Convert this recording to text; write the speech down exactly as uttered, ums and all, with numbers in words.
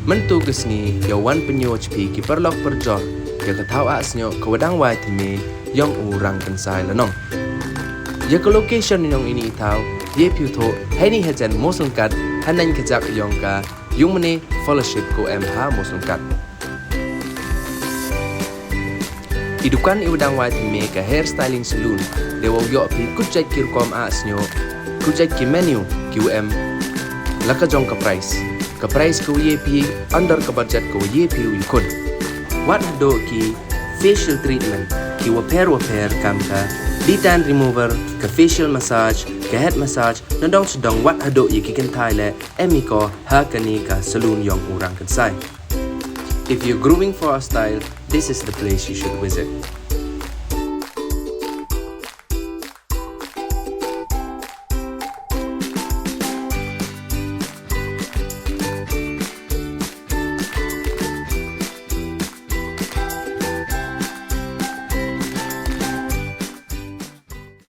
Mynta ka sngi ïa wan pynïoh phi ki paralok parajor ïa ka thaw ah sniuh ka wa dang wai thymme yong u Rangkynsai Lanong. Ïa ka location yong ini i thaw, ïa phi u thoh, ha ini hajan Mawsynkat, ha neng ka jak yong ka Yungmane Fellowship ka em ha Mawsynkat. I dukan i wa dang wai thymme ka hair styling salon, de wa u ïoh phi kut jait ki rukom ah sniuh, kut jait ki menu ki wa em, la ka jong ka price. Ka price ka wa ïa phi under ka budget ka wa ïa phi u ïa khun. Wat haduh ki facial treatment ki wa pher wa pher kam ka detan remover, ka facial massage, ka head massage, nadong sdong wat haduh ïa ki kynthai leh em i ko ha kane ka salon yong u Rangkynsai. If you're grooming for a style, this is the place you should visit.